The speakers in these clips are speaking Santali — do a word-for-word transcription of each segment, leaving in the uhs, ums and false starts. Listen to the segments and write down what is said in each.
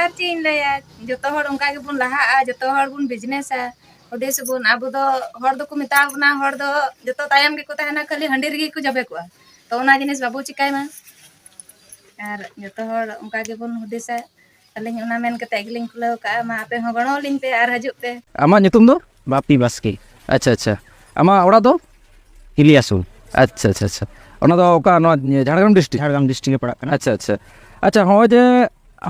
ᱟᱨ ᱪᱮᱫ ᱤᱧ ᱞᱟᱹᱭᱟ, ᱡᱚᱛᱚ ᱦᱚᱲ ᱚᱱᱠᱟ ᱜᱮᱵᱚᱱ ᱞᱟᱦᱟᱜᱼᱟ, ᱡᱚᱛᱚ ᱦᱚᱲ ᱵᱚᱱ ᱵᱤᱡᱽᱱᱮᱥᱟ᱾ ᱦᱩᱫᱤᱥ ᱵᱚᱱ, ᱟᱵᱚ ᱫᱚ ᱦᱚᱲ ᱫᱚᱠᱚ ᱢᱮᱛᱟ ᱵᱚᱱᱟ, ᱦᱚᱲ ᱫᱚ ᱡᱚᱛᱚ ᱛᱟᱭᱚᱢ ᱜᱮᱠᱚ ᱛᱟᱦᱮᱱᱟ, ᱠᱷᱟᱹᱞᱤ ᱦᱟᱺᱰᱤ ᱨᱮᱜᱮ ᱠᱚ ᱡᱚᱵᱮ ᱠᱚᱜᱼᱟ᱾ ᱛᱚ ᱚᱱᱟ ᱡᱤᱱᱤᱥ ᱵᱟᱵᱚ ᱪᱤᱠᱟᱭ ᱢᱟ᱾ ᱟᱨ ᱡᱚᱛᱚ ᱦᱚᱲ ᱚᱱᱠᱟ ᱜᱮᱵᱚᱱ ᱦᱩᱫᱤᱥᱟ᱾ ᱟᱹᱞᱤᱧ ᱚᱱᱟ ᱢᱮᱱ ᱠᱟᱛᱮ ᱜᱮᱞᱤᱧ ᱠᱷᱩᱞᱟᱹᱣ ᱠᱟᱜᱼᱟ, ᱢᱟ ᱟᱯᱮ ᱦᱚᱸ ᱜᱚᱲᱚ ᱟᱹᱞᱤᱧ ᱯᱮ ᱟᱨ ᱦᱤᱡᱩᱜ ᱯᱮ᱾ ᱟᱢᱟᱜ ᱧᱩᱛᱩᱢ ᱫᱚ? ᱵᱟᱯᱤ ᱵᱟᱥᱠᱮ᱾ ᱟᱪᱪᱷᱟ, ᱟᱪᱪᱷᱟ᱾ ᱟᱢᱟᱜ ᱚᱲᱟᱜ ᱫᱚ? ᱤᱞᱤᱭᱟᱥᱩᱨ᱾ ᱟᱪᱪᱷᱟ, ᱟᱪᱪᱷᱟ, ᱟᱪᱪᱷᱟ᱾ ᱚᱱᱟ ᱫᱚ ᱚᱠᱟ, ᱱᱚᱣᱟ ᱡᱷᱟᱲᱜᱨᱟᱢ ᱰᱤᱥᱴᱨᱤᱠᱴ? ᱡᱷᱟᱲᱜᱨᱟᱢ ᱰᱤᱥᱴᱨᱤᱠᱴ ᱜᱮ ᱯᱟᱲᱟᱜ ᱠᱟᱱᱟ᱾ ᱟᱪᱪᱷᱟ, ᱟᱪᱪᱷᱟ᱾ ᱟᱪᱪᱷᱟ, ᱦᱚᱸᱜᱼᱚᱭ ᱡᱮ,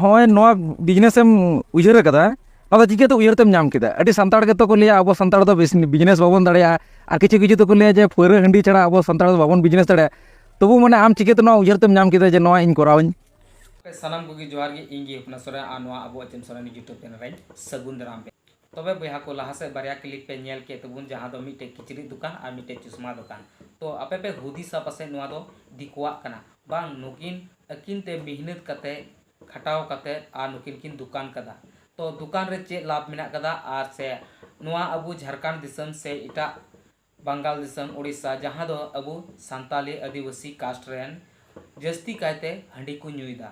ᱦᱚᱸᱜᱼᱚᱭ ᱱᱚᱣᱟ ᱵᱤᱡᱽᱱᱮᱥ ᱮᱢ ᱩᱭᱦᱟᱹᱨ ᱟᱠᱟᱫᱟ, ᱱᱚᱣᱟ ᱫᱚ ᱪᱤᱠᱟᱹᱛᱮ ᱩᱭᱦᱟᱹᱨ ᱛᱮᱢ ᱧᱟᱢ ᱠᱮᱫᱟ? ᱟᱹᱰᱤ ᱥᱟᱱᱛᱟᱲ ᱜᱮᱛᱚ ᱠᱚ ᱞᱟᱹᱭᱟ, ᱟᱵᱚ ᱥᱟᱱᱛᱟᱲ ᱫᱚ ᱵᱤᱡᱽᱱᱮᱥ ᱵᱟᱵᱚᱱ ᱫᱟᱲᱮᱭᱟᱜᱼᱟ, ᱟᱨ ᱠᱤᱪᱷᱩ ᱠᱤᱪᱷᱩ ᱫᱚᱠᱚ ᱞᱟᱹᱭᱟ ᱡᱮ ᱯᱟᱹᱣᱨᱟᱹ ᱦᱟᱺᱰᱤ ᱪᱷᱟᱲᱟ ᱟᱵᱚ ᱥᱟᱱᱛᱟᱲ ᱫᱚ ᱵᱟᱵᱚᱱ ᱵᱤᱡᱽᱱᱮᱥ ᱫᱟᱲᱮᱭᱟᱜᱼᱟ᱾ ᱛᱚᱵᱩ ᱢᱟᱱᱮ ᱟᱢ ᱪᱤᱠᱟᱹᱛᱮ ᱱᱚᱣᱟ ᱩᱭᱦᱟᱹᱨ ᱛᱮᱢ ᱧᱟᱢ ᱠᱮᱫᱟ ᱡᱮ ᱱᱚᱣᱟ ᱤᱧ ᱠᱚᱨᱟᱣᱟᱹᱧ? ᱟᱯᱮ ᱥᱟᱱᱟᱢ ᱠᱚᱜᱮ ᱡᱚᱦᱟᱨ ᱜᱮ, ᱤᱧ ᱜᱮ ᱦᱚᱯᱚᱱᱟ ᱥᱚᱨᱮᱱ ᱟᱨ ᱱᱚᱣᱟ ᱟᱵᱚᱣᱟᱜ ᱪᱮᱢ ᱥᱚᱨᱮᱱ YouTube ᱪᱮᱱᱮᱞ ᱨᱮᱧ ᱥᱟᱹᱜᱩᱱ ᱫᱟᱨᱟᱢ ᱯᱮ᱾ ᱛᱚᱵᱮ ᱵᱚᱭᱦᱟ ᱠᱚ, ᱞᱟᱦᱟ ᱥᱮᱫ ᱵᱟᱨᱭᱟ ᱠᱞᱤᱯ ᱯᱮ ᱧᱮᱞ ᱠᱮᱫ ᱛᱟᱵᱚᱱ, ᱡᱟᱦᱟᱸ ᱫᱚ ᱢᱤᱫᱴᱮᱡ ᱠᱤᱪᱨᱤᱡ ᱫᱚᱠᱟᱱ ᱟᱨ ᱢᱤᱫᱴᱮᱡ ᱪᱚᱥᱢᱟ ᱫᱚᱠᱟᱱ᱾ ᱛᱚ ᱟᱯᱮ ᱯᱮ ᱦᱩᱫᱤᱥᱟ ᱯᱟᱥᱮᱡ ᱱᱚᱣᱟ ᱫᱚ ᱫᱤᱠᱩᱣᱟᱜ ᱠᱟᱱᱟ, ᱵᱟᱝ, ᱱᱩᱠᱤᱱ ᱟᱹᱠᱤᱱ ᱛᱮ ᱢᱤᱦᱱᱟᱹᱛ ᱠᱟᱛᱮ, ᱠᱷᱟᱴᱟᱣ ᱠᱟᱛᱮ ᱟᱨ ᱱᱩᱠᱤᱱ ᱠᱤᱱ ᱫᱚᱠᱟᱱ ᱠᱟᱫᱟ᱾ ᱛᱚ ᱫᱚᱠᱟᱱ ᱨᱮ ᱪᱮᱫ ᱞᱟᱵᱷ ᱢᱮᱱᱟᱜ ᱠᱟᱫᱟ? ᱟᱨ ᱥᱮ ᱱᱚᱣᱟ ᱟᱵᱚ ᱡᱷᱟᱲᱠᱷᱚᱸᱰ ᱫᱤᱥᱚᱢ ᱥᱮ ᱮᱴᱟᱜ ᱵᱟᱝᱜᱟᱞ ᱫᱤᱥᱚᱢ, ᱳᱰᱤᱥᱟ, ᱡᱟᱦᱟᱸ ᱫᱚ ᱟᱵᱚ ᱥᱟᱱᱛᱟᱞᱤ ᱟᱹᱫᱤᱵᱟᱹᱥᱤ ᱠᱟᱥᱴ ᱨᱮᱱ ᱡᱟᱹᱥᱛᱤ ᱠᱟᱭᱛᱮ ᱦᱟᱺᱰᱤ ᱠᱚ ᱧᱩᱭᱮᱫᱟ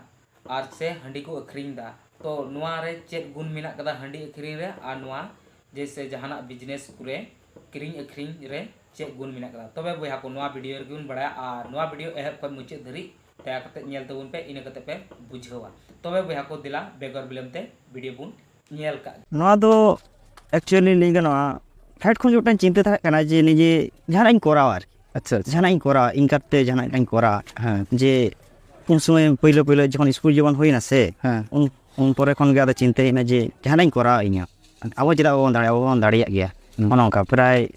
ᱟᱨ ᱥᱮ ᱦᱟᱺᱰᱤ ᱠᱚ ᱟᱹᱠᱷᱨᱤᱧ ᱮᱫᱟ᱾ ᱛᱚ ᱱᱚᱣᱟ ᱨᱮ ᱪᱮᱫ ᱜᱩᱱ ᱢᱮᱱᱟᱜ ᱠᱟᱫᱟ ᱦᱟᱺᱰᱤ ᱟᱹᱠᱷᱨᱤᱧ ᱨᱮ ᱟᱨ ᱱᱚᱣᱟ ᱡᱮᱭᱥᱮ ᱡᱟᱦᱟᱱᱟᱜ ᱵᱤᱡᱽᱱᱮᱥ ᱠᱚᱨᱮ, ᱠᱤᱨᱤᱧ ᱟᱹᱠᱷᱨᱤᱧ ᱨᱮ ᱪᱮᱫ ᱜᱩᱱ ᱢᱮᱱᱟᱜ ᱠᱟᱫᱟ? ᱛᱚᱵᱮ ᱵᱚᱭᱦᱟ ᱠᱚ, ᱱᱚᱣᱟ ᱵᱷᱤᱰᱤᱭᱳ ᱨᱮᱜᱮ ᱵᱚᱱ ᱵᱟᱲᱟᱭᱟ ᱟᱨ ᱱᱚᱣᱟ ᱵᱷᱤᱰᱤᱭᱳ ᱮᱦᱚᱵ ᱠᱷᱚᱱ ᱢᱩᱪᱟᱹᱫ ᱫᱷᱟᱹᱨᱤᱡ ᱫᱟᱭᱟ ᱠᱟᱛᱮ ᱧᱮᱞ ᱛᱟᱵᱚᱱ ᱯᱮ, ᱤᱱᱟᱹ ᱠᱟᱛᱮ ᱯᱮ ᱵᱩᱡᱷᱟᱹᱣᱟ᱾ ᱛᱚᱵᱮ ᱵᱚᱭᱦᱟ ᱠᱚ, ᱫᱮᱞᱟ ᱵᱮᱜᱚᱨ ᱵᱤᱞᱚᱢ ᱛᱮ ᱵᱷᱤᱰᱤᱭᱳ ᱵᱚᱱ ᱧᱮᱞ ᱠᱟᱜ ᱜᱮ᱾ ᱱᱚᱣᱟ ᱫᱚ actually ᱞᱟᱹᱭ ᱜᱟᱱᱚᱜᱼᱟ, ᱯᱷᱮᱰ ᱠᱷᱚᱱ ᱢᱤᱫᱴᱟᱝ ᱪᱤᱱᱛᱟᱹ ᱛᱟᱦᱮᱸ ᱠᱟᱱᱟ ᱡᱮ ᱱᱤᱡᱮ ᱡᱟᱦᱟᱱᱟᱜ ᱤᱧ ᱠᱚᱨᱟᱣᱟ ᱟᱨᱠᱤ᱾ ᱟᱪᱪᱷᱟ, ᱟᱪᱪᱷᱟ᱾ ᱡᱟᱦᱟᱱᱟᱜ ᱤᱧ ᱠᱚᱨᱟᱣᱟ, ᱤᱧ ᱠᱟᱨᱛᱮ ᱡᱟᱦᱟᱱᱟᱜ ᱢᱤᱫᱴᱟᱝ ᱠᱚᱨᱟᱣᱟ᱾ ᱦᱮᱸ᱾ ᱡᱮ ᱩᱱ ᱥᱚᱢᱚᱭ ᱯᱳᱭᱞᱳ ᱯᱳᱭᱞᱳ ᱡᱚᱠᱷᱚᱱ ᱥᱠᱩᱞ ᱡᱤᱵᱚᱱ ᱦᱩᱭᱱᱟ ᱥᱮ, ᱦᱮᱸ᱾ ᱩᱱ, ᱩᱱ ᱯᱚᱨᱮ ᱠᱷᱚᱱ ᱜᱮ ᱟᱫᱚ ᱪᱤᱱᱛᱟᱹ ᱦᱮᱡ ᱮᱱᱟ ᱡᱮ ᱡᱟᱦᱟᱱᱟᱜ ᱤᱧ ᱠᱚᱨᱟᱣᱟ ᱤᱧᱟᱹᱜ᱾ ᱟᱵᱚ ᱪᱮᱫᱟᱜ ᱵᱟᱵᱚᱱ ᱫᱟᱲᱮᱭᱟᱜᱼᱟ? ᱟᱵᱚ ᱵᱚᱱ ᱫᱟᱲᱮᱭᱟᱜ ᱜᱮᱭᱟ᱾ ᱦᱩᱸ᱾ ᱚᱱᱮ ᱚᱱᱠᱟ ᱯᱨᱟᱭ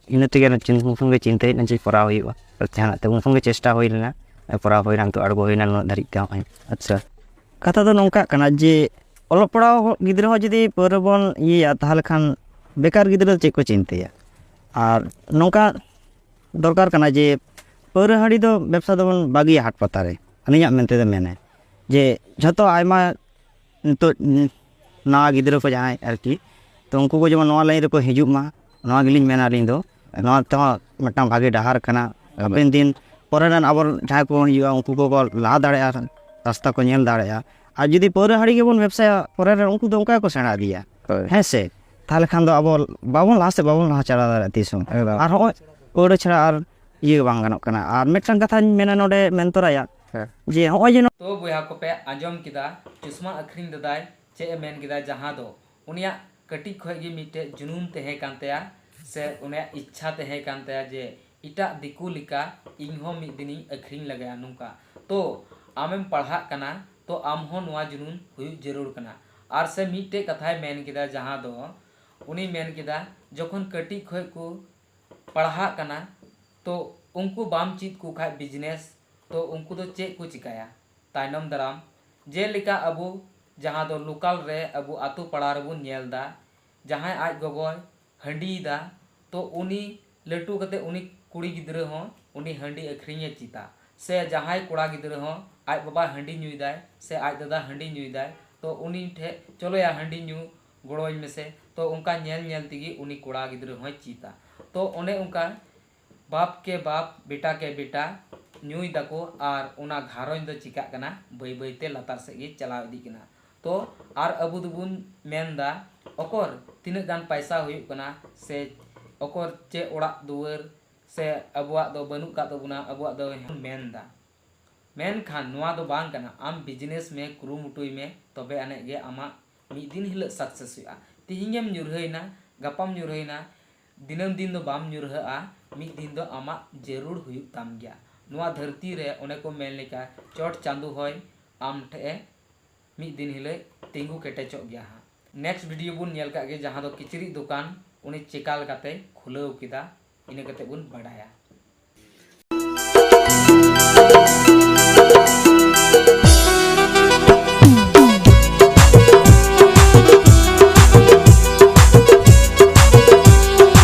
ᱤᱱᱟᱹ ᱛᱮᱜᱮ ᱩᱱ ᱥᱚᱢᱚᱭ ᱜᱮ ᱪᱤᱱᱛᱟᱹ ᱦᱮᱡ ᱮᱱᱟ ᱡᱮ ᱠᱚᱨᱟᱣ ᱦᱩᱭᱩᱜᱼᱟ᱾ ᱡᱟᱦᱟᱱᱟᱜ ᱛᱮ ᱩᱱ ᱥᱚᱢᱚᱭ ᱜᱮ ᱪᱮᱥᱴᱟ ᱦᱩᱭ ᱞᱮᱱᱟ, ᱠᱚᱨᱟᱣ ᱦᱩᱭᱱᱟ, ᱱᱤᱛᱚᱜ ᱟᱬᱜᱚ ᱦᱩᱭᱱᱟ ᱱᱩᱱᱟᱹᱜ ᱫᱷᱟᱹᱨᱤᱡ ᱛᱮ ᱦᱚᱸᱜᱼᱚᱭ᱾ ᱟᱪᱪᱷᱟ᱾ ᱠᱟᱛᱷᱟ ᱫᱚ ᱱᱚᱝᱠᱟᱜ ᱠᱟᱱᱟ ᱡᱮ ᱚᱞᱚᱜ ᱯᱟᱲᱦᱟᱣ ᱜᱤᱫᱽᱨᱟᱹ ᱦᱚᱸ ᱡᱩᱫᱤ ᱯᱟᱹᱣᱨᱟᱹ ᱵᱚᱱ ᱤᱭᱟᱹᱭᱟ, ᱛᱟᱦᱚᱞᱮ ᱠᱷᱟᱱ ᱵᱮᱠᱟᱨ ᱜᱤᱫᱽᱨᱟᱹ ᱫᱚ ᱪᱮᱫ ᱠᱚ ᱪᱤᱱᱛᱟᱹᱭᱟ? ᱟᱨ ᱱᱚᱝᱠᱟ ᱫᱚᱨᱠᱟᱨ ᱠᱟᱱᱟ ᱡᱮ ᱯᱟᱹᱣᱨᱟᱹ ᱦᱟᱺᱰᱤ ᱫᱚ ᱵᱮᱵᱽᱥᱟ ᱫᱚᱵᱚᱱ ᱵᱟᱹᱜᱤᱭᱟ ᱦᱟᱴ ᱯᱟᱛᱟ ᱨᱮ, ᱟᱹᱞᱤᱧᱟᱜ ᱢᱮᱱᱛᱮ ᱫᱚ ᱢᱮᱱᱟᱭ ᱡᱮ ᱡᱷᱚᱛᱚ ᱟᱭᱢᱟ ᱱᱤᱛᱚᱜ ᱱᱟᱣᱟ ᱜᱤᱫᱽᱨᱟᱹ ᱠᱚ ᱡᱟᱦᱟᱸᱭ ᱟᱨᱠᱤ, ᱛᱚ ᱩᱱᱠᱩ ᱠᱚ ᱡᱮᱢᱚᱱ ᱱᱚᱣᱟ ᱞᱟᱭᱤᱱ ᱨᱮᱠᱚ ᱦᱤᱡᱩᱜ ᱢᱟ, ᱱᱚᱣᱟ ᱜᱮᱞᱤᱧ ᱢᱮᱱᱟ ᱟᱹᱞᱤᱧ ᱫᱚ᱾ ᱱᱚᱣᱟ ᱛᱮᱦᱚᱸ ᱢᱤᱫᱴᱟᱝ ᱵᱷᱟᱜᱮ ᱰᱟᱦᱟᱨ ᱠᱟᱱᱟ᱾ ᱦᱟᱯᱮᱱ ᱫᱤᱱ ᱯᱚᱨᱮ ᱨᱮᱱ ᱟᱵᱚ ᱡᱟᱦᱟᱸᱭ ᱠᱚ ᱦᱤᱡᱩᱜᱼᱟ, ᱩᱱᱠᱩ ᱠᱚᱠᱚ ᱞᱟᱦᱟ ᱫᱟᱲᱮᱭᱟᱜᱼᱟ, ᱨᱟᱥᱛᱟ ᱠᱚ ᱧᱮᱞ ᱫᱟᱲᱮᱭᱟᱜᱼᱟ᱾ ᱟᱨ ᱡᱩᱫᱤ ᱯᱟᱹᱣᱨᱟᱹ ᱦᱟᱺᱰᱤ ᱜᱮᱵᱚᱱ ᱵᱮᱵᱽᱥᱟᱭᱟ ᱯᱚᱨᱮ ᱨᱮ, ᱩᱱᱠᱩ ᱫᱚ ᱚᱱᱠᱟ ᱜᱮᱠᱚ ᱥᱮᱬᱟ ᱤᱫᱤᱭᱟ᱾ ᱦᱳᱭ᱾ ᱦᱮᱸ ᱥᱮ? ᱛᱟᱦᱚᱞᱮ ᱠᱷᱟᱱ ᱫᱚ ᱟᱵᱚ ᱵᱟᱵᱚᱱ ᱞᱟᱦᱟ ᱥᱮᱫ ᱵᱟᱵᱚᱱ ᱞᱟᱦᱟ ᱪᱟᱞᱟᱣ ᱫᱟᱲᱮᱭᱟᱜᱼᱟ ᱛᱤᱥ ᱦᱚᱸ᱾ ᱮᱠᱫᱚᱢ᱾ ᱟᱨ ᱦᱚᱸᱜᱼᱚᱭ ᱯᱟᱹᱣᱨᱟᱹ ᱪᱷᱟᱲᱟ ᱟᱨ ᱤᱭᱟᱹ ᱵᱟᱝ ᱜᱟᱱᱚᱜ ᱠᱟᱱᱟ᱾ ᱟᱨ ᱢᱤᱫᱴᱟᱝ ᱠᱟᱛᱷᱟᱧ ᱢᱮᱱᱟ ᱱᱚᱰᱮ ᱢᱮᱱ ᱛᱚᱨᱟᱭᱟ, ᱦᱮᱸ᱾ ᱡᱮ ᱦᱚᱸᱜᱼᱚᱭ ᱡᱮ ᱱᱚ- ᱛᱚ ᱵᱚᱭᱦᱟ ᱠᱚᱯᱮ ᱟᱸᱡᱚᱢ ᱠᱮᱫᱟ, ᱪᱚᱥᱢᱟ ᱟᱹᱠᱷᱨᱤᱧ ᱫᱟᱫᱟᱭ ᱪᱮᱫ ᱮ ᱢᱮᱱ ᱠᱮᱫᱟ, ᱡᱟᱦᱟᱸ ᱫᱚ ᱩᱱᱤᱭᱟᱜ ᱠᱟᱹᱴᱤᱡ ᱠᱷᱚᱡ ᱜᱮ ᱢᱤᱫᱴᱮᱡ ᱡᱩᱱᱩᱢ ᱛᱟᱦᱮᱸ ᱠᱟᱱ ᱛᱟᱭᱟ, ᱥᱮ ᱩᱱᱤᱭᱟᱜ ᱤᱪᱪᱷᱟ ᱛᱟᱦᱮᱸ ᱠᱟᱱ ᱛᱟᱭᱟ ᱡᱮ ᱮᱴᱟᱜ ᱫᱤᱠᱩ ᱞᱮᱠᱟ ᱤᱧ ᱦᱚᱸ ᱢᱤᱫ ᱫᱤᱱᱤᱧ ᱟᱹᱠᱷᱨᱤᱧ ᱞᱮᱜᱟᱭᱟ ᱱᱚᱝᱠᱟ᱾ ᱛᱚ ᱟᱢᱮᱢ ᱯᱟᱲᱦᱟᱜ ᱠᱟᱱᱟ, ᱛᱚ ᱟᱢ ᱦᱚᱸ ᱱᱚᱣᱟ ᱡᱩᱱᱩᱢ ᱦᱩᱭᱩᱜ ᱡᱟᱹᱨᱩᱲ ᱠᱟᱱᱟ᱾ ᱟᱨ ᱥᱮ ᱢᱤᱫᱴᱮᱡ ᱠᱟᱛᱷᱟᱭ ᱢᱮᱱ ᱠᱮᱫᱟ, ᱡᱟᱦᱟᱸ ᱫᱚ ᱩᱱᱤ ᱢᱮᱱ ᱠᱮᱫᱟ, ᱡᱚᱠᱷᱚᱱ ᱠᱟᱹᱴᱤᱡ ᱠᱷᱚᱡ ᱠᱚ ᱯᱟᱲᱦᱟᱜ ᱠᱟᱱᱟ, ᱛᱚ ᱩᱱᱠᱩ ᱵᱟᱢ ᱪᱮᱫ ᱠᱚ ᱠᱷᱟᱡ business, ᱛᱚ ᱩᱱᱠᱩ ᱫᱚ ᱪᱮᱫ ᱠᱚ ᱪᱤᱠᱟᱹᱭᱟ ᱛᱟᱭᱱᱚᱢ ᱫᱟᱨᱟᱢ? ᱡᱮᱞᱮᱠᱟ ᱟᱵᱚ ᱡᱟᱦᱟᱸ ᱫᱚ local ᱨᱮ ᱟᱵᱚ ᱟᱛᱳ ᱯᱟᱲᱟ ᱨᱮᱵᱚᱱ ᱧᱮᱞ ᱮᱫᱟ, ᱡᱟᱦᱟᱸᱭ ᱟᱡ ᱜᱚᱜᱚᱭ ᱦᱟᱺᱰᱤᱭᱮᱫᱟ, ᱛᱚ ᱩᱱᱤ ᱞᱟᱹᱴᱩ ᱠᱟᱛᱮ ᱩᱱᱤ ᱠᱩᱲᱤ ᱜᱤᱫᱽᱨᱟᱹ ᱦᱚᱸ ᱩᱱᱤ ᱦᱟᱺᱰᱤ ᱟᱹᱠᱷᱨᱤᱧᱮ ᱪᱮᱫᱟ, ᱥᱮ ᱡᱟᱦᱟᱸᱭ ᱠᱚᱲᱟ ᱜᱤᱫᱽᱨᱟᱹ ᱦᱚᱸ ᱟᱡ ᱵᱟᱵᱟ ᱦᱟᱺᱰᱤ ᱧᱩᱭᱮᱫᱟᱭ ᱥᱮ ᱟᱡ ᱫᱟᱫᱟ ᱦᱟᱺᱰᱤ ᱧᱩᱭᱮᱫᱟᱭ, ᱛᱚ ᱩᱱᱤ ᱴᱷᱮᱡ ᱪᱚᱞᱚᱭᱟ ᱦᱟᱺᱰᱤ ᱧᱩ ᱜᱚᱲᱚᱣᱟᱹᱧ ᱢᱮᱥᱮ᱾ ᱛᱚ ᱚᱱᱠᱟ ᱧᱮᱞ ᱧᱮᱞ ᱛᱮᱜᱮ ᱩᱱᱤ ᱠᱚᱲᱟ ᱜᱤᱫᱽᱨᱟᱹ ᱦᱚᱸᱭ ᱪᱮᱫᱟ᱾ ᱛᱚ ᱚᱱᱮ ᱚᱱᱠᱟ ᱵᱟᱯ ᱠᱮ ᱵᱟᱯ, ᱵᱮᱴᱟ ᱠᱮ ᱵᱮᱴᱟ ᱧᱩᱭ ᱫᱟᱠᱚ, ᱟᱨ ᱚᱱᱟ ᱜᱷᱟᱨᱚᱸᱡᱽ ᱫᱚ ᱪᱤᱠᱟᱜ ᱠᱟᱱᱟ? ᱵᱟᱹᱭ ᱵᱟᱹᱭ ᱛᱮ ᱞᱟᱛᱟᱨ ᱥᱮᱫ ᱜᱮ ᱪᱟᱞᱟᱣ ᱤᱫᱤᱜ ᱠᱟᱱᱟ᱾ ᱛᱚ ᱟᱨ ᱟᱵᱚ ᱫᱚᱵᱚᱱ ᱢᱮᱱ ᱫᱟ, ᱚᱠᱚᱨ ᱛᱤᱱᱟᱹᱜ ᱜᱟᱱ ᱯᱟᱭᱥᱟ ᱦᱩᱭᱩᱜ ᱠᱟᱱᱟ, ᱥᱮ ᱚᱠᱚᱨ ᱪᱮᱫ ᱚᱲᱟᱜ ᱫᱩᱣᱟᱹᱨ, ᱥᱮ ᱟᱵᱚᱣᱟᱜ ᱫᱚ ᱵᱟᱹᱱᱩᱜ ᱠᱟᱜ ᱛᱟᱵᱚᱱᱟ, ᱟᱵᱚᱣᱟᱜ ᱫᱚ ᱢᱮᱱ ᱫᱟ᱾ ᱢᱮᱱᱠᱷᱟᱱ ᱱᱚᱣᱟ ᱫᱚ ᱵᱟᱝ ᱠᱟᱱᱟ᱾ ᱟᱢ business ᱢᱮ, ᱠᱩᱨᱩᱢᱩᱴᱩᱭ ᱢᱮ, ᱛᱚᱵᱮ ᱟᱹᱱᱤᱡ ᱜᱮ ᱟᱢᱟᱜ ᱢᱤᱫ ᱫᱤᱱ ᱦᱤᱞᱳᱜ success ᱦᱩᱭᱩᱜᱼᱟ᱾ ᱛᱤᱦᱤᱧᱮᱢ ᱧᱩᱨᱦᱟᱹᱭᱮᱱᱟ, ᱜᱟᱯᱟᱢ ᱧᱩᱨᱦᱟᱹᱭᱮᱱᱟ, ᱫᱤᱱᱟᱹᱢ ᱫᱤᱱ ᱫᱚ ᱵᱟᱢ ᱧᱩᱨᱦᱟᱹᱜᱼᱟ, ᱢᱤᱫ ᱫᱤᱱ ᱫᱚ ᱟᱢᱟᱜ ᱡᱟᱹᱨᱩᱲ ᱦᱩᱭᱩᱜ ᱛᱟᱢ ᱜᱮᱭᱟ᱾ ᱱᱚᱣᱟ ᱫᱷᱟᱹᱨᱛᱤ ᱨᱮ ᱚᱱᱮ ᱠᱚ ᱢᱮᱱ ᱞᱮᱠᱟ, ᱪᱚᱴ ᱪᱟᱸᱫᱳ ᱦᱚᱸᱭ ᱟᱢ ᱴᱷᱮᱡ ᱮ ᱢᱤᱫ ᱫᱤᱱ ᱦᱤᱞᱳᱜ ᱛᱤᱸᱜᱩ ᱠᱮᱴᱮᱡᱚᱜ ᱜᱮᱭᱟ ᱦᱟᱸᱜ᱾ Next video ᱵᱚᱱ ᱧᱮᱞ ᱠᱟᱜ ᱜᱮ, ᱡᱟᱦᱟᱸ ᱫᱚ ᱠᱤᱪᱨᱤᱡ ᱫᱚᱠᱟᱱ ᱩᱱᱤ ᱪᱮᱠᱟ ᱞᱮᱠᱟᱛᱮᱭ ᱠᱷᱩᱞᱟᱹᱣ ᱠᱮᱫᱟ, ᱤᱱᱟᱹ ᱠᱟᱛᱮ ᱵᱚᱱ ᱵᱟᱰᱟᱭᱟ᱾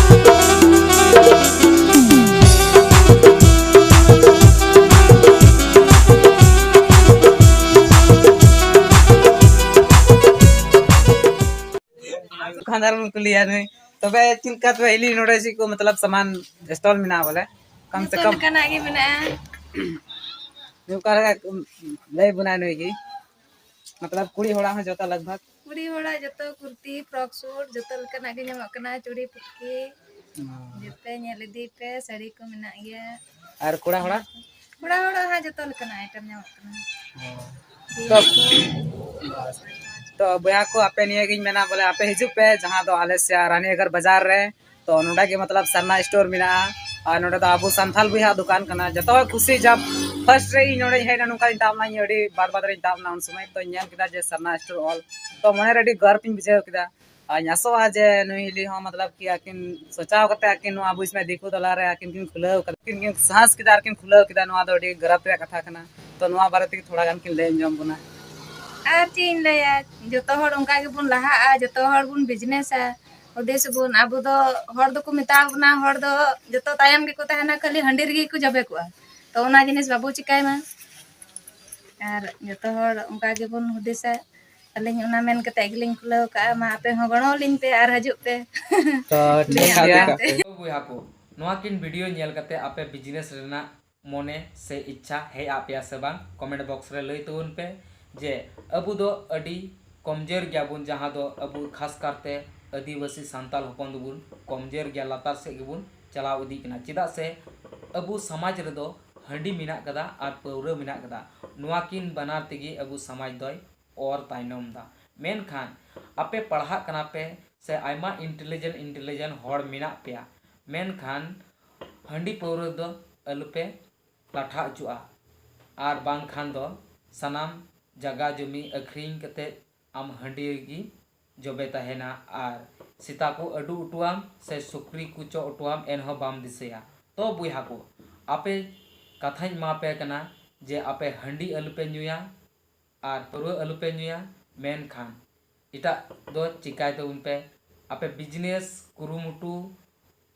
ᱫᱚᱠᱟᱱᱫᱟᱨ ᱵᱚᱱ ᱠᱩᱞᱤᱭᱟ ᱱᱩᱭ, ᱛᱚᱵᱮ ᱪᱮᱫ ᱞᱮᱠᱟ ᱛᱚᱵᱮ ᱤᱞᱤ ᱱᱚᱰᱮ ᱪᱮᱫ ᱠᱚ ᱢᱚᱛᱞᱚᱵ ᱥᱟᱢᱟᱱ stall ᱢᱮᱱᱟᱜᱼᱟ ᱵᱚᱞᱮ? ᱠᱚᱢ ᱥᱮ ᱡᱚᱛᱚ ᱠᱚᱢ ᱞᱮᱠᱟᱱᱟᱜ ᱜᱮ ᱢᱮᱱᱟᱜᱼᱟ᱾ ᱱᱩᱭ ᱚᱠᱟ ᱞᱮᱠᱟ ᱞᱟᱹᱭ ᱵᱚᱱᱟᱭ ᱱᱩᱭ ᱜᱮ᱾ ᱢᱚᱛᱞᱚᱵ ᱠᱩᱲᱤ ᱦᱚᱲᱟᱜ ᱦᱚᱸ ᱡᱚᱛᱚ ᱞᱟᱜᱽ ᱵᱷᱟᱜᱽ? ᱠᱩᱲᱤ ᱦᱚᱲᱟᱜ ᱡᱚᱛᱚ ᱠᱩᱨᱛᱤ, ᱯᱷᱨᱚᱠ ᱥᱩᱴ, ᱡᱚᱛᱚ ᱞᱮᱠᱟᱱᱟᱜ ᱜᱮ ᱧᱟᱢᱚᱜ ᱠᱟᱱᱟ, ᱪᱩᱲᱤ ᱯᱩᱴᱠᱤ᱾ ᱡᱚᱛᱚ ᱧᱮᱞ ᱤᱫᱤ ᱯᱮ, ᱥᱟᱹᱲᱤ ᱠᱚ ᱢᱮᱱᱟᱜ ᱜᱮᱭᱟ᱾ ᱟᱨ ᱠᱚᱲᱟ ᱦᱚᱲᱟᱜ? ᱠᱚᱲᱟ ᱦᱚᱲᱟᱜ ᱦᱚᱸ ᱡᱚᱛᱚ ᱞᱮᱠᱟᱱᱟᱜ ᱟᱭᱴᱮᱢ ᱧᱟᱢᱚᱜ ᱠᱟᱱᱟ᱾ ᱛᱚ, ᱛᱚ ᱵᱚᱭᱦᱟ ᱠᱚ, ᱟᱯᱮ ᱱᱤᱭᱟᱹ ᱜᱤᱧ ᱢᱮᱱᱟ, ᱵᱚᱞᱮ ᱟᱯᱮ ᱦᱤᱡᱩᱜ ᱯᱮ ᱡᱟᱦᱟᱸ ᱫᱚ ᱟᱞᱮ ᱥᱮᱭᱟ ᱨᱟᱱᱤᱜᱚᱨ ᱵᱟᱡᱟᱨ ᱨᱮ᱾ ᱛᱚ ᱱᱚᱰᱮ ᱜᱮ ᱢᱚᱛᱞᱚᱵ ᱥᱟᱨᱱᱟ ᱥᱴᱳᱨ ᱢᱮᱱᱟᱜᱼᱟ᱾ ᱟᱨ ᱱᱚᱰᱮ ᱫᱚ ᱟᱵᱚ ᱥᱟᱱᱛᱟᱞ ᱵᱚᱭᱦᱟ ᱫᱚᱠᱟᱱ ᱠᱟᱱᱟ᱾ ᱡᱚᱛᱚ ᱦᱚᱲ ᱠᱩᱥᱤ, ᱡᱟᱵ ᱯᱷᱟᱥᱴ ᱨᱮ ᱤᱧ ᱱᱚᱰᱮᱧ ᱦᱮᱡ ᱮᱱᱟ, ᱱᱚᱝᱠᱟᱧ ᱛᱟᱵ ᱮᱱᱟ, ᱤᱧ ᱟᱹᱰᱤ ᱵᱟᱨ ᱵᱟᱫᱽ ᱨᱮᱧ ᱛᱟᱵ ᱮᱱᱟ᱾ ᱩᱱ ᱥᱚᱢᱚᱭ ᱛᱚᱧ ᱧᱮᱞ ᱠᱮᱫᱟ ᱡᱮ ᱥᱟᱨᱱᱟ ᱥᱴᱳᱨ ᱚᱞ, ᱛᱚ ᱢᱚᱱᱮ ᱨᱮ ᱟᱹᱰᱤ ᱜᱚᱨᱵ ᱤᱧ ᱵᱩᱡᱷᱟᱹᱣ ᱠᱮᱫᱟ᱾ ᱟᱨ ᱤᱧ ᱟᱥᱚᱜᱼᱟ ᱡᱮ ᱱᱩᱭ ᱦᱤᱞᱤ ᱦᱚᱸ ᱢᱚᱛᱞᱚᱵ ᱠᱤ ᱟᱹᱠᱤᱱ ᱥᱚᱪᱟᱣ ᱠᱟᱛᱮ ᱟᱹᱠᱤᱱ ᱱᱚᱣᱟ ᱟᱵᱚ ᱤᱥᱢᱮ ᱫᱤᱠᱩ ᱛᱟᱞᱟ ᱨᱮ ᱟᱹᱠᱤᱱ ᱠᱤᱱ ᱠᱷᱩᱞᱟᱹᱣ ᱠᱟᱫᱟ, ᱟᱹᱠᱤᱱ ᱠᱤᱱ ᱥᱟᱦᱟᱥ ᱠᱮᱫᱟ ᱟᱨ ᱠᱤᱱ ᱠᱷᱩᱞᱟᱹᱣ ᱠᱮᱫᱟ᱾ ᱱᱚᱣᱟ ᱫᱚ ᱟᱹᱰᱤ ᱜᱚᱨᱚᱵ ᱨᱮᱭᱟᱜ ᱠᱟᱛᱷᱟ ᱠᱟᱱᱟ᱾ ᱛᱚ ᱱᱚᱣᱟ ᱵᱟᱨᱮ ᱛᱮᱜᱮ ᱛᱷᱚᱲᱟ ᱜᱟᱱ ᱠᱤᱱ ᱞᱟᱹᱭ ᱟᱸᱡᱚᱢ ᱵᱚᱱᱟ᱾ ᱟᱨ ᱪᱮᱫ ᱤᱧ ᱞᱟᱹᱭᱟ, ᱡᱚᱛᱚ ᱦᱚᱲ ᱚᱱᱠᱟ ᱜᱮᱵᱚᱱ ᱞᱟᱦᱟᱜᱼᱟ, ᱡᱚᱛᱚ ᱦᱚᱲ ᱵᱚᱱ ᱵᱤᱡᱽᱱᱮᱥᱟ᱾ ᱦᱩᱫᱤᱥ ᱵᱚᱱ, ᱟᱵᱚ ᱫᱚ ᱦᱚᱲ ᱫᱚᱠᱚ ᱢᱮᱛᱟ ᱵᱚᱱᱟ, ᱦᱚᱲ ᱫᱚ ᱡᱚᱛᱚ ᱛᱟᱭᱚᱢ ᱜᱮᱠᱚ ᱛᱟᱦᱮᱱᱟ, ᱠᱷᱟᱹᱞᱤ ᱦᱟᱺᱰᱤ ᱨᱮᱜᱮ ᱠᱚ ᱡᱚᱵᱮ ᱠᱚᱜᱼᱟ᱾ ᱛᱚ ᱚᱱᱟ ᱡᱤᱱᱤᱥ ᱵᱟᱵᱚ ᱪᱤᱠᱟᱭ ᱢᱟ᱾ ᱟᱨ ᱡᱚᱛᱚ ᱦᱚᱲ ᱚᱱᱠᱟ ᱜᱮᱵᱚᱱ ᱦᱩᱫᱤᱥᱟ᱾ ᱟᱹᱞᱤᱧ ᱚᱱᱟ ᱢᱮᱱ ᱠᱟᱛᱮ ᱜᱮᱞᱤᱧ ᱠᱷᱩᱞᱟᱹᱣ ᱠᱟᱜᱼᱟ, ᱢᱟ ᱟᱯᱮ ᱦᱚᱸ ᱜᱚᱲᱚ ᱟᱹᱞᱤᱧ ᱯᱮ ᱟᱨ ᱦᱤᱡᱩᱜ ᱯᱮ᱾ ᱛᱚ ᱴᱷᱤᱠ ᱜᱮᱭᱟ᱾ ᱛᱚ ᱵᱚᱭᱦᱟ ᱠᱚ, ᱱᱚᱣᱟ ᱠᱤᱱ ᱵᱷᱤᱰᱤᱭᱳ ᱧᱮᱞ ᱠᱟᱛᱮ ᱟᱯᱮ ᱵᱤᱡᱽᱱᱮᱥ ᱨᱮᱱᱟᱜ ᱢᱚᱱᱮ ᱥᱮ ᱤᱪᱪᱷᱟ ᱦᱮᱡ ᱟᱫ ᱯᱮᱭᱟ ᱥᱮ ᱵᱟᱝ, ᱠᱚᱢᱮᱱᱴ ᱵᱚᱠᱥ ᱨᱮ ᱞᱟᱹᱭ ᱛᱟᱵᱚᱱ ᱯᱮ ᱡᱮ ᱟᱵᱚ ᱫᱚ ᱟᱹᱰᱤ ᱠᱚᱢᱡᱳᱨ ᱜᱮᱭᱟᱵᱚᱱ, ᱡᱟᱦᱟᱸ ᱫᱚ ᱟᱵᱚ ᱠᱷᱟᱥ ᱠᱟᱨᱛᱮ ᱟᱹᱫᱤᱵᱟᱹᱥᱤ ᱥᱟᱱᱛᱟᱞ ᱦᱚᱯᱚᱱ ᱫᱚᱵᱚᱱ ᱠᱚᱢᱡᱳᱨ ᱜᱮᱭᱟ, ᱞᱟᱛᱟᱨ ᱥᱮᱫ ᱜᱮᱵᱚᱱ ᱪᱟᱞᱟᱣ ᱤᱫᱤᱜ ᱠᱟᱱᱟ᱾ ᱪᱮᱫᱟᱜ ᱥᱮ ᱟᱵᱚ ᱥᱚᱢᱟᱡᱽ ᱨᱮᱫᱚ ᱦᱟᱺᱰᱤ ᱢᱮᱱᱟᱜ ᱠᱟᱫᱟ ᱟᱨ ᱯᱟᱹᱣᱨᱟᱹ ᱢᱮᱱᱟᱜ ᱠᱟᱫᱟ᱾ ᱱᱚᱣᱟ ᱠᱤᱱ ᱵᱟᱱᱟᱨ ᱛᱮᱜᱮ ᱟᱵᱚ ᱥᱚᱢᱟᱡᱽ ᱫᱚᱭ ᱚᱨ ᱛᱟᱭᱱᱚᱢ ᱫᱟ᱾ ᱢᱮᱱᱠᱷᱟᱱ ᱟᱯᱮ ᱯᱟᱲᱦᱟᱜ ᱠᱟᱱᱟ ᱯᱮ ᱥᱮ ᱟᱭᱢᱟ ᱤᱱᱴᱮᱞᱤᱡᱮᱱᱴ ᱤᱱᱴᱮᱞᱤᱡᱮᱱᱴ ᱦᱚᱲ ᱢᱮᱱᱟᱜ ᱯᱮᱭᱟ, ᱢᱮᱱᱠᱷᱟᱱ ᱦᱟᱺᱰᱤ ᱯᱟᱹᱣᱨᱟᱹ ᱫᱚ ᱟᱞᱚᱯᱮ ᱞᱟᱴᱷᱟ ᱦᱚᱪᱚᱜᱼᱟ᱾ ᱟᱨ ᱵᱟᱝᱠᱷᱟᱱ ᱫᱚ ᱥᱟᱱᱟᱢ ᱡᱟᱜᱟ ᱡᱚᱢᱤ ᱟᱹᱠᱷᱨᱤᱧ ᱠᱟᱛᱮ ᱟᱢ ᱦᱟᱺᱰᱤ ᱨᱮᱜᱮ ᱡᱚᱵᱮ ᱛᱟᱦᱮᱱᱟ ᱟᱨ ᱥᱮᱛᱟ ᱠᱚ ᱟᱹᱰᱩ ᱚᱴᱚᱣᱟᱢ ᱥᱮ ᱥᱩᱠᱨᱤ ᱠᱚ ᱪᱚᱜ ᱚᱴᱚᱣᱟᱢ, ᱮᱱᱦᱚᱸ ᱵᱟᱢ ᱫᱤᱥᱟᱹᱭᱟ᱾ ᱛᱚ ᱵᱚᱭᱦᱟ ᱠᱚ, ᱟᱯᱮ ᱠᱟᱛᱷᱟᱧ ᱮᱢᱟ ᱯᱮ ᱠᱟᱱᱟ ᱡᱮ ᱟᱯᱮ ᱦᱟᱺᱰᱤ ᱟᱞᱚᱯᱮ ᱧᱩᱭᱟ ᱟᱨ ᱯᱟᱹᱣᱨᱟᱹ ᱟᱞᱚᱯᱮ ᱧᱩᱭᱟ, ᱢᱮᱱᱠᱷᱟᱱ ᱮᱴᱟᱜ ᱫᱚ ᱪᱤᱠᱟᱭ ᱛᱟᱵᱚᱱ ᱯᱮ᱾ ᱟᱯᱮ ᱵᱤᱡᱽᱱᱮᱥ ᱠᱩᱨᱩᱢᱩᱴᱩ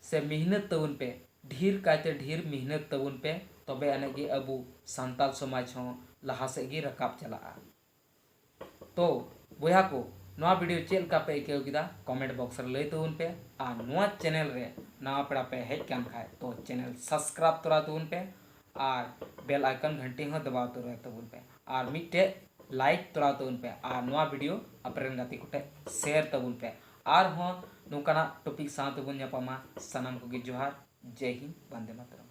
ᱥᱮ ᱢᱤᱦᱱᱟᱹᱛ ᱛᱟᱵᱚᱱ ᱯᱮ, ᱰᱷᱮᱨ ᱠᱟᱭᱛᱮ ᱰᱷᱮᱨ ᱢᱤᱦᱱᱟᱹᱛ ᱛᱟᱵᱚᱱ ᱯᱮ, ᱛᱚᱵᱮ ᱟᱹᱱᱤᱡ ᱜᱮ ᱟᱵᱚ ᱥᱟᱱᱛᱟᱞ ᱥᱚᱢᱟᱡᱽ ᱦᱚᱸ ᱞᱟᱦᱟ ᱥᱮᱫ ᱜᱮ ᱨᱟᱠᱟᱵ ᱪᱟᱞᱟᱜᱼᱟ᱾ ᱛᱚ ᱵᱚᱭᱦᱟ ᱠᱚ, ᱱᱚᱣᱟ ᱵᱷᱤᱰᱤᱭᱳ ᱪᱮᱫ ᱞᱮᱠᱟ ᱯᱮ ᱟᱹᱭᱠᱟᱹᱣ ᱠᱮᱫᱟ, ᱠᱚᱢᱮᱱᱴ ᱵᱚᱠᱥ ᱨᱮ ᱞᱟᱹᱭ ᱛᱟᱵᱚᱱ ᱯᱮ᱾ ᱟᱨ ᱱᱚᱣᱟ ᱪᱮᱱᱮᱞ ᱨᱮ ᱱᱟᱣᱟ ᱯᱮᱲᱟ ᱯᱮ ᱦᱮᱡ ᱠᱟᱱ ᱠᱷᱟᱡ, ᱛᱚ ᱪᱮᱱᱮᱞ ᱥᱟᱵᱥᱠᱨᱟᱭᱤᱵ ᱛᱚᱨᱟ ᱛᱟᱵᱚᱱ ᱯᱮ ᱟᱨ ᱵᱮᱞ ᱟᱭᱠᱚᱱ ᱜᱷᱟᱱᱴᱤ ᱦᱚᱸ ᱫᱟᱵᱟᱣ ᱛᱚᱨᱟᱭ ᱛᱟᱵᱚᱱ ᱯᱮ᱾ ᱟᱨ ᱢᱤᱫᱴᱮᱡ ᱞᱟᱭᱤᱠ ᱛᱚᱨᱟᱣ ᱛᱟᱵᱚᱱ ᱯᱮ ᱟᱨ ᱱᱚᱣᱟ ᱵᱷᱤᱰᱤᱭᱳ ᱟᱯᱮ ᱨᱮᱱ ᱜᱟᱛᱮ ᱠᱚᱴᱷᱮᱱ ᱥᱮᱭᱟᱨ ᱛᱟᱵᱚᱱ ᱯᱮ᱾ ᱟᱨᱦᱚᱸ ᱱᱚᱝᱠᱟᱱᱟᱜ ᱴᱚᱯᱤᱠ ᱥᱟᱶ ᱛᱮᱵᱚᱱ ᱧᱟᱯᱟᱢᱟ᱾ ᱥᱟᱱᱟᱢ ᱠᱚᱜᱮ ᱡᱚᱦᱟᱨ᱾ ᱡᱟᱭ ᱦᱤᱱᱫ, ᱵᱚᱱᱫᱮ ᱢᱟᱛᱚᱨᱚᱢ᱾